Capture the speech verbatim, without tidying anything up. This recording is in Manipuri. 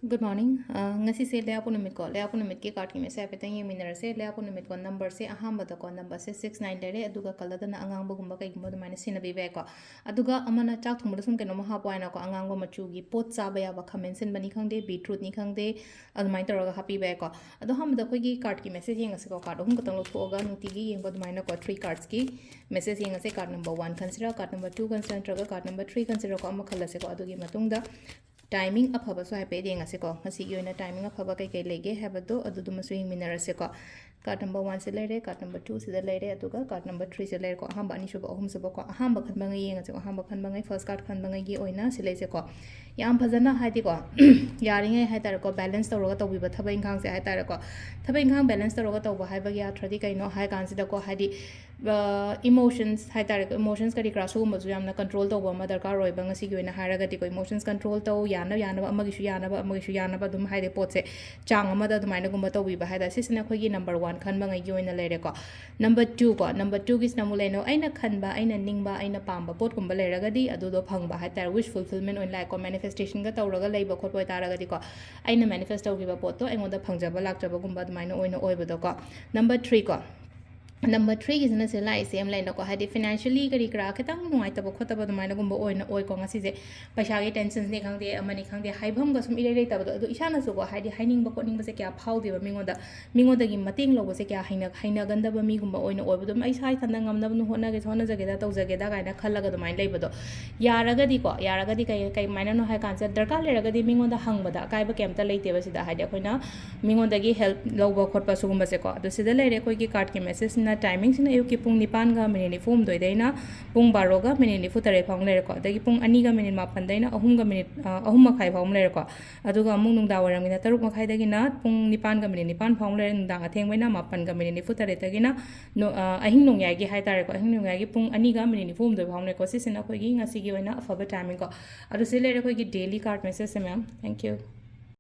Good morning. ꯑ, ꯉꯁꯤꯁꯦ ꯂꯩꯕꯥꯛꯄꯣꯛꯄ ꯅꯨꯃꯤꯠꯀꯣ꯫ ꯂꯩꯕꯥꯛꯄꯣꯛꯄ ꯅꯨꯃꯤꯠꯀꯤ cardꯀꯤ message ꯍꯥꯏꯐꯦꯠꯇꯪ ꯌꯦꯡꯃꯤꯟꯅꯔꯁꯦ꯫ ꯂꯩꯕꯥꯛꯄꯣꯛꯄ ꯅꯨꯃꯤꯠꯀꯣ, numberꯁꯦ ꯑꯍꯥꯟꯕꯗꯀꯣ, numberꯁꯦ six nine ꯂꯩꯔꯦ, ꯑꯗꯨꯒ colourꯗꯅ ꯑꯉꯥꯡꯕꯒꯨꯝꯕ ꯀꯩꯒꯨꯝꯕ ꯑꯗꯨꯃꯥꯏꯅ ꯁꯤꯖꯤꯟꯅꯕꯤꯕ ꯌꯥꯏꯀꯣ꯫ ꯑꯗꯨꯒ ꯑꯃꯅ ꯆꯥꯛ ꯊꯣꯡꯕꯗ ꯁꯨꯝ ꯀꯩꯅꯣꯝꯃ ꯍꯥꯞꯄꯣ ꯍꯥꯏꯅꯀꯣ, ꯑꯉꯥꯡꯕ ꯃꯆꯨꯒꯤ ꯄꯣꯠ ꯆꯥꯕ ꯌꯥꯕ, ꯈꯥꯃꯦꯟ ꯑꯁꯤꯟꯕꯅꯤ ꯈꯪꯗꯦ, beetrootꯅꯤ ꯈꯪꯗꯦ, ꯑꯗꯨꯃꯥꯏꯅ ꯇꯧꯔꯒ ꯍꯥꯞꯄꯤꯕ ꯌꯥꯏꯀꯣ꯫ ꯑꯗꯣ ꯑꯍꯥꯟꯕꯗ ꯑꯩꯈꯣꯏꯒꯤ cardꯀꯤ message ꯌꯦꯡꯉꯁꯤꯀꯣ꯫ Card ꯑꯍꯨꯝ ꯈꯛꯇꯪ ꯂꯧꯊꯣꯛꯑꯒ ꯅꯨꯡꯇꯤꯒꯤ ꯌꯦꯡꯕ ꯑꯗꯨꯃꯥꯏꯅꯀꯣ, three cardꯁꯀꯤ message ꯌꯦꯡꯉꯁꯦ꯫ Card number one ꯈꯟꯁꯤꯔꯥ, card number two ꯈꯟꯁꯤꯔꯥ, ꯅꯠꯇ꯭ꯔꯒ card number three ꯈꯟꯁꯤꯔꯥꯀꯣ, ꯑꯃ ꯈꯜꯂꯁꯦꯀꯣ꯫ ꯑꯗꯨꯒꯤ ꯃꯇꯨꯡꯗ timing ꯑꯐꯕꯁꯨ ꯍꯥꯏꯐꯦꯠ ꯌꯦꯡꯉꯁꯤꯀꯣ꯫ ꯉꯁꯤꯒꯤ ꯑꯣꯏꯅ timing ꯑꯐꯕ ꯀꯩꯀꯩ ꯂꯩꯒꯦ ꯍꯥꯏꯕꯗꯣ ꯑꯗꯨꯗꯨꯃꯁꯨ ꯌꯦꯡꯃꯤꯟꯅꯔꯁꯦꯀꯣ꯫ Card number oneꯁꯦ ꯂꯩꯔꯦ, card number twoꯁꯤꯗ ꯂꯩꯔꯦ, ꯑꯗꯨꯒ card number threeꯁꯦ ꯂꯩꯔꯦꯀꯣ꯫ ꯑꯍꯥꯟꯕ, ꯑꯅꯤꯁꯨꯕ, ꯑꯍꯨꯝꯁꯨꯕꯀꯣ꯫ ꯑꯍꯥꯟꯕ ꯈꯟꯕꯉꯩ ꯌꯦꯡꯉꯁꯦꯀꯣ꯫ ꯑꯍꯥꯟꯕ ꯈꯟꯕꯉꯩ, first card ꯈꯟꯕꯉꯩꯒꯤ ꯑꯣꯏꯅ ꯁꯤ ꯂꯩꯁꯦꯀꯣ꯫ ꯌꯥꯝ ꯐꯖꯅ ꯍꯥꯏꯗꯤꯀꯣ, ꯌꯥꯔꯤꯉꯩ ꯍꯥꯏꯇꯥꯔꯦꯀꯣ, balance ꯇꯧꯔꯒ ꯇꯧꯕꯤꯕ ꯊꯕꯛ ꯏꯪꯈꯥꯡꯁꯦ ꯍꯥꯏꯇꯥꯔꯦꯀꯣ꯫ ꯊꯕꯛ ꯏꯪꯈꯥꯡ balance ꯇꯧꯔꯒ ꯇꯧꯕ ꯍꯥꯏꯕꯒꯤ ꯑꯔꯊꯗꯤ ꯀꯩꯅꯣ ꯍꯥꯏ ꯀꯥꯟꯁꯤꯗꯀꯣ, ꯍꯥꯏꯗꯤ, ꯑ, emotions ꯍꯥꯏꯇꯥꯔꯦꯀꯣ, emotions ꯀꯔꯤ ꯀꯔꯥ ꯁꯤꯒꯨꯝꯕꯁꯨ ꯌꯥꯝꯅ control ꯇꯧꯕ ꯑꯃ ꯗꯔꯀꯥꯔ ꯑꯣꯏꯕ ꯉꯁꯤꯒꯤ ꯑꯣꯏꯅ ꯍꯥꯏꯔꯒꯗꯤꯀꯣ꯫ Emotions control ꯇꯧ, ꯌꯥꯅ ꯌꯥꯅꯕ, ꯑꯃꯒꯤꯁꯨ ꯌꯥꯅꯕ, ꯑꯃꯒꯤꯁꯨ ꯌꯥꯅꯕ, ꯑꯗꯨꯝ ꯍꯥꯏꯗꯤ ꯄꯣꯠꯁꯦ ꯆꯥꯡ ꯑꯃꯗ ꯑꯗꯨꯃꯥꯏꯅꯒꯨꯝꯕ ꯇꯧꯕꯤꯕ ꯍꯥꯏꯇꯥꯔꯦ꯫ ꯁꯤꯁꯤꯅ ꯑꯩꯈꯣꯏꯒꯤ number one ꯈꯟꯕꯉꯩꯒꯤ ꯑꯣꯏꯅ ꯂꯩꯔꯦꯀꯣ꯫ Number two ꯀꯣ, number twoꯒꯤꯁꯤꯅ ꯑꯃꯨꯛ ꯂꯩꯅꯣ, ꯑꯩꯅ ꯈꯟꯕ, ꯑꯩꯅ ꯅꯤꯡꯕ, ꯑꯩꯅ ꯄꯥꯝꯕ ꯄꯣꯠꯀꯨꯝꯕ ꯂꯩꯔꯒꯗꯤ ꯑꯗꯨꯗꯣ ꯐꯪꯕ ꯍꯥꯏꯇꯥꯔꯦ꯫ Wish fulfillment ꯑꯣꯏꯅ ꯂꯥꯛꯑꯦꯀꯣ, manifestationꯒ ꯇꯧꯔꯒ ꯂꯩꯕ ꯈꯣꯠꯄ ꯑꯣꯏꯇꯥꯔꯒꯗꯤꯀꯣ, ꯑꯩꯅ manifest ꯇꯧꯈꯤꯕ ꯄꯣꯠꯇꯣ ꯑꯩꯉꯣꯟꯗ ꯐꯪꯖꯕ ꯂꯥꯛꯆꯕꯒꯨꯝꯕ ꯑꯗꯨꯃꯥꯏꯅ ꯑꯣꯏꯅ ꯑꯣꯏꯕꯗꯣꯀꯣ꯫ Number three ꯀꯣ, number threeꯒꯤꯁꯤꯅ ꯁꯤ ꯂꯥꯛꯏꯁꯦ ꯌꯥꯝ ꯂꯩꯅꯀꯣ, ꯍꯥꯏꯗꯤ financially ꯀꯔꯤ ꯀꯔꯥ ꯈꯤꯇꯪ ꯅꯨꯡꯉꯥꯏꯇꯕ ꯈꯣꯠꯇꯕ ꯑꯗꯨꯃꯥꯏꯅꯒꯨꯝꯕ ꯑꯣꯏꯅ ꯑꯣꯏꯀꯣ꯫ ꯉꯁꯤꯁꯦ ꯄꯩꯁꯥꯒꯤ tensionsꯅꯤ ꯈꯪꯗꯦ, ꯑꯃꯅꯤ ꯈꯪꯗꯦ, ꯍꯥꯏꯐꯝꯒ ꯁꯨꯝ ꯏꯔꯩ ꯂꯩꯇꯕꯗꯣ꯫ ꯑꯗꯣ ꯏꯁꯥꯅꯁꯨꯀꯣ, ꯍꯥꯏꯗꯤ ꯍꯥꯏꯅꯤꯡꯕ ꯈꯣꯠꯅꯤꯡꯕꯁꯦ ꯀꯌꯥ ꯐꯥꯎꯗꯦꯕ ꯃꯤꯉꯣꯟꯗ꯫ ꯃꯤꯉꯣꯟꯗꯒꯤ ꯃꯇꯦꯡ ꯂꯧꯕꯁꯦ ꯀꯌꯥ ꯍꯩꯅ-, ꯍꯩꯅꯒꯟꯗꯕ ꯃꯤꯒꯨꯝꯕ ꯑꯣꯏꯅ ꯑꯣꯏꯕꯗꯣ꯫ ꯑꯗꯨꯝ ꯑꯩ ꯏꯁꯥ ꯏꯊꯟꯇ ꯉꯝꯅꯕ ꯍꯣꯠꯅꯒꯦ, ꯍꯣꯠꯅꯖꯒꯦꯗ, ꯇꯧꯖꯒꯦꯗ ꯀꯥꯏꯅ ꯈꯜꯂꯒ ꯑꯗꯨꯃꯥꯏꯅ ꯂꯩꯕꯗꯣ꯫ ꯌꯥꯔꯒꯗꯤꯀꯣ, ꯌꯥꯔꯒꯗꯤ ꯀꯩ, ꯀꯩꯃꯥꯏꯅꯅꯣ ꯍꯥꯏ ꯀꯥꯟꯁꯤꯗ, ꯗꯔꯀꯥꯔ ꯂꯩꯔꯒꯗꯤ ꯃꯤꯉꯣꯟꯗ ꯍꯪꯕꯗ ꯑꯀꯥꯏꯕ ꯀꯩꯝꯇ ꯂꯩꯇꯦꯕ ꯁꯤꯗ꯫ ꯍꯥꯏꯗꯤ ꯑꯩꯈꯣꯏꯅ ꯃꯤꯉꯣꯟꯗꯒꯤ help ꯂꯧꯕ ꯈꯣꯠꯄ ꯁꯤꯒꯨꯝꯕꯁꯦꯀꯣ꯫ ꯑꯗꯣ ꯁꯤꯗ ꯂꯩꯔꯦ ꯑꯩꯈꯣꯏꯒꯤ cardꯀꯤ messageꯁꯤꯅ, timingꯁꯤꯅ ꯑꯌꯨꯛꯀꯤ ꯄꯨꯡ ꯅꯤꯄꯥꯟꯒ minute ꯅꯤꯐꯨ ꯍꯨꯝꯗꯣꯏꯗꯩꯅ ꯄꯨꯡ ꯕꯥꯔꯣꯒ minute ꯅꯤꯐꯨ ꯇꯔꯦꯠ ꯐꯥꯎ ꯂꯩꯔꯦꯀꯣ꯫ ꯑꯗꯒꯤ ꯄꯨꯡ ꯑꯅꯤꯒ minute ꯃꯥꯄꯟꯗꯩꯅ ꯑꯍꯨꯝꯒ minute, ꯑ, ꯑꯍꯨꯝ ꯃꯈꯥꯏ ꯐꯥꯎ ꯂꯩꯔꯦꯀꯣ꯫ ꯑꯗꯨꯒ ꯑꯃꯨꯛ ꯅꯨꯡꯗꯥꯡ ꯋꯥꯏꯔꯝꯒꯤꯅ ꯇꯔꯨꯛ ꯃꯈꯥꯏꯗꯒꯤꯅ ꯄꯨꯡ ꯅꯤꯄꯥꯟꯒ minute ꯅꯤꯄꯥꯟ ꯐꯥꯎ ꯂꯩꯔꯦ꯫ ꯅꯨꯡꯗꯥꯡ ꯑꯊꯦꯡꯕꯩꯅ ꯃꯥꯄꯟꯒ minute ꯅꯤꯐꯨ ꯇꯔꯦꯠꯇꯒꯤꯅ ꯅꯣ-, ꯑ, ꯑꯍꯤꯡ ꯅꯣꯡꯌꯥꯏꯒꯤ ꯍꯥꯏꯇꯥꯔꯦꯀꯣ, ꯑꯍꯤꯡ ꯅꯣꯡꯌꯥꯏꯒꯤ ꯄꯨꯡ ꯑꯅꯤꯒ minute ꯅꯤꯐꯨ ꯍꯨꯝꯗꯣꯏ ꯐꯥꯎꯅꯦꯀꯣ꯫ ꯁꯤꯁꯤꯅ ꯑꯩꯈꯣꯏꯒꯤ ꯉꯁꯤꯒꯤ ꯑꯣꯏꯅ ꯑꯐꯕ timingꯀꯣ꯫ ꯑꯗꯨ ꯁꯤ ꯂꯩꯔꯦ ꯑꯩꯈꯣꯏꯒꯤ daily card messageꯁꯦ, ma'am. Thank you.